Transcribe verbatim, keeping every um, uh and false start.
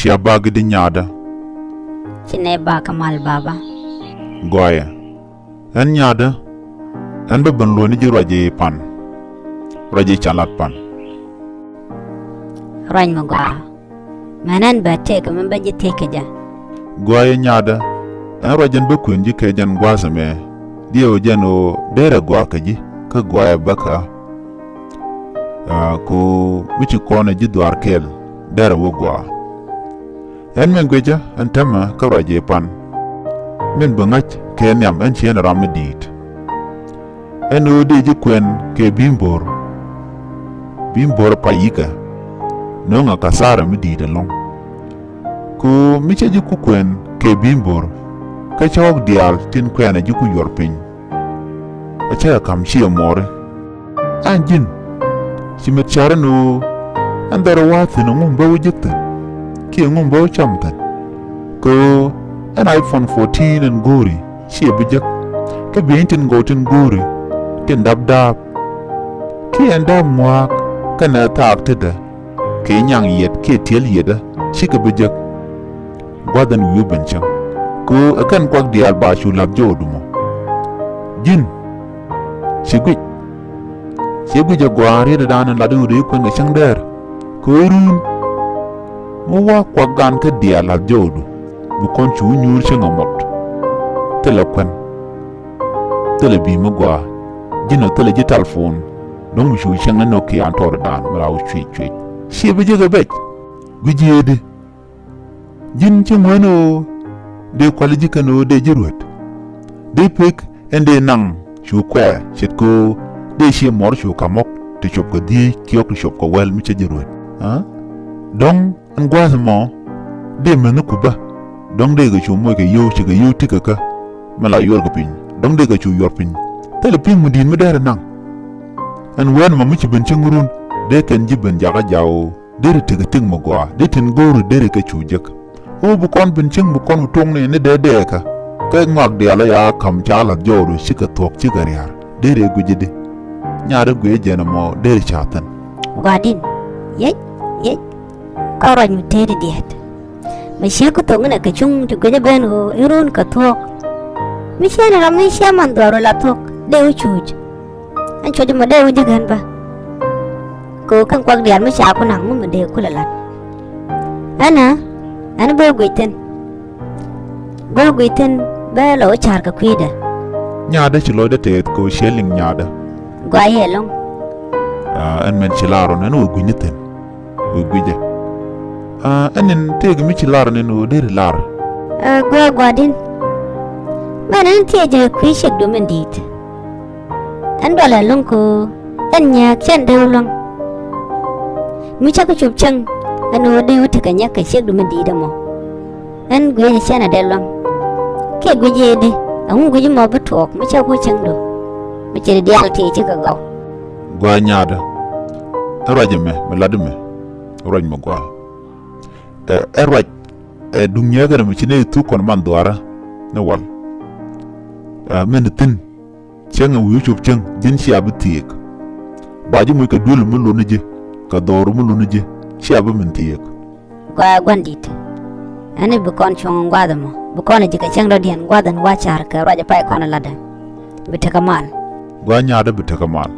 Cia bak i̱di nyaadä? Ci nɛ bak kɛ mal baba. Gɔaaɛ. Ɛn nyaadä, ɛn bä ben luɔ̱ni ji̱ ruac i̱ pan, ruac i̱ ca lat pan. Ruac mi gɔaa. Mɛn ɛn bɛ tëëk mi bä ji̱ thiec kɛ jɛ. Gɔaaɛ nyaadä, ɛn ruac ɛn bä kuën ji̱ kɛ jɛn gua̱a̱th ɛmɛ, diɛw jɛn ɣöö derɛ gɔaa kɛ ji̱, kä gɔaaɛ bä kä. Aa, ku mi ci kɔn ɛ ji̱ dhuaar kɛɛl, derɛ wä gɔaa. Ɛn min guicä ɛn täämɛ kä ruac i̱ pan, min bi ŋa̱c kɛ nhiam ɛn ci ɛn ram mi di̱i̱t. Ɛn ɣöö dee ji̱ kuɛn kɛ bi̱i̱ bo̱r, bi̱i̱ bo̱r pay yikɛ, nöŋɛ kathara mi di̱i̱t ɛlɔ̱ŋ. Ku mi cä ji̱ ku kuɛn kɛ bi̱i̱ bo̱r, kä cä ɣɔ̱k diaal tin kuɛn ɛ ji̱ ku yuɔr piny, ɛ cä ɛ ka̱m ciɛ muɔɔri. Ɛn ji̱n, ci met ca̱r ɛn ɣöö ɛn dhɔr ɛ wa̱a̱ thi̱n ɛŋu bä wä jek thi̱n, kiɛ ɛŋu bä wä cam thi̱n? Kɛ ɣöö ɛn iPhone fourteen ɛn go̱o̱ri ciɛ bi jek, kä bi̱i̱ny tin gɔw tin go̱o̱ri tin dap daap, kiɛ ɛn daap ŋua̱a̱k kɛnɛ thaak tetdä, kɛ nyaŋ yiɛt kiɛ tiɛl yiɛtdä cikɛ bi jek. Gua̱th ɛn wi̱i̱ ben cäŋ, kɛ ɣöö ɛ kɛn kuak diaal ba cu la̱th jɔwdu mɔ. Ji̱n, ci guic, ci guic ɛ gɔaa rietdä dan ɛn lat in wut i̱ kuɛn kɛ cäŋ dɛɛr, kɛ ɣöö ruun mi wa̱a̱ kuak gan kä diaal la̱th jɔwdu, bi kɔn cu nyuur cäŋ ɛ mɔt. Thilɛ kuɛn, thilɛ bi̱i̱ mi gɔaa, ji̱n ɔ thilɛ ji̱ talpon, dɔ̱ŋ bi cu cäŋ ni nökian tɔɔr dan mi la wä cuec cuec. Ciɛ bi jek ɛ bɛc, guic yee di. Ji̱n ci ŋuän ɣöö dee kuali ji̱ kɛn ɣöö dee ji̱ ruet. Dee pek ɛn dee naŋ cu kuɛɛr ce̱tkɛ ɣöö dee ciɛ mɔr cu ka̱m ɣɔ̱k ti cop kɛ dhieec kiɛ ɣɔ̱k ti cop kɛ wɛl mi cä ji̱ ruet. Aa? Dɔ̱ŋ ɛn gua̱a̱th ɛmɔ dee mäni ku bä. Dɔ̱ŋ dee kɛ cu moc kɛ yio̱w, ci kɛ yio̱w ti̱kä kä mi la yuɔr kɛ piny. Dɔ̱ŋ dee kɛ cu yuɔr piny. Thilɛ pi̱i̱ŋ mi di̱i̱t mi dɛɛr ɛ naŋ. Ɛn wɛn ɛmɔ mi ci ben cieŋ run, dee kɛn ji̱ ben jakä jaw. Derɛ tekɛ tëk mi gɔaa, dee tin go̱o̱ri derɛ kɛ cu jek. Ɣöö bi kɔn ben cieŋ bi kɔn bi tuɔ̱ŋni ni dee dɛɛkä. Kɛ ŋɔak diaal ɛ ya ka̱m ca la̱th jɔwdu cikɛ thuɔ̱k cikɛ ria̱a̱r. Derɛ guic i̱di? Nyaarɛ guic jɛn ɛmɔ derɛ ca thi̱n. Gua̱di̱n, yec, yec. Kä ruac mi teet idiɛt. Mi ciek kä thok inɛ kɛ cuŋ ti guic ɛ ben ɣöö in run kɛ thuɔ̱k. Mi ciɛ ni ram mi ciɛ man dhuaar ɣöö la thuɔ̱k dee wä cuuc. Ɛn cuɔ̱c ɛmɔ dee wä ji̱ kän bä. Kɛ ɣöö kɛn kuak diaal mi ca ku naŋ ŋu mi dee kulɛ la̱t. Ɛnɛ, ɛn bä guic thi̱n. Bä guic thi̱n bä lɔ wä ca̱r kɛ kui̱dɛ. Nyaadä ci lɔcdä tɛth kɛ ɣöö ciɛ liŋ nyaadä. Gɔaa yɛ ɛlɔ̱ŋ. Aa, ɛn mɛn ci lar ɣɔn ɛn wä gui̱ni thi̱n. Wä gui̱cɛ. Aa, ɛn in tëëk mi ci lar ɣɔn ɛn wä deri lar. Aa, gua̱a̱ gua̱a̱din. Mɛn ɛn thiecɛ kui̱ ciekdu min di̱i̱t. Ɛn dualɛ lo̱ŋ kɛ ɣöö ɛn nyääk cɛn dee wä luäŋ. Mi cä kä cop cäŋ ɛn ɣöö dee wä tekɛ nyäk kɛ ciekdu min di̱i̱t ɛmɔ. Ɛn guic cɛn ɛ dee luäŋ. Kiɛ guic yee di, ɛŋu guic mɔ bi tuɔɔk mi cä kui̱ cäŋdu. Mi cɛ di diaal ti ci kɛ gɔw. Gɔaa nyaadä. Ɛ ruac ɛmɛ, mi lat ɛmɛ. Ɛ ruac mi gɔaa. Ɛ, ɛ ruac, ɛ duŋ nyɛɛkɛ nɛ mi ci nɛ thuk kɔn man dhuaarä ni wal. Ɛ, min thi̱n. Cäŋ ɛ wi̱i̱ cop cäŋ, ji̱n cia bi thieek. Ba ji̱ moc kɛ duël mi luni ji̱, kɛ dhɔr mi luni ji̱, cia bi min thieek. Gɔaa gua̱n di̱t. Ɛn i̱ bi kɔn cuɔ̱ŋ gua̱a̱th ɛmɔ, bi kɔn ɛ ji̱ kɛ cäŋ dɔ̱diɛn gua̱a̱th ɛn wa̱a̱ ca̱r kɛ ruac ɛ pay kɔn ɛ latdɛ. Bi tekɛ mal. Gɔaa nyaadä bi tekɛ mal.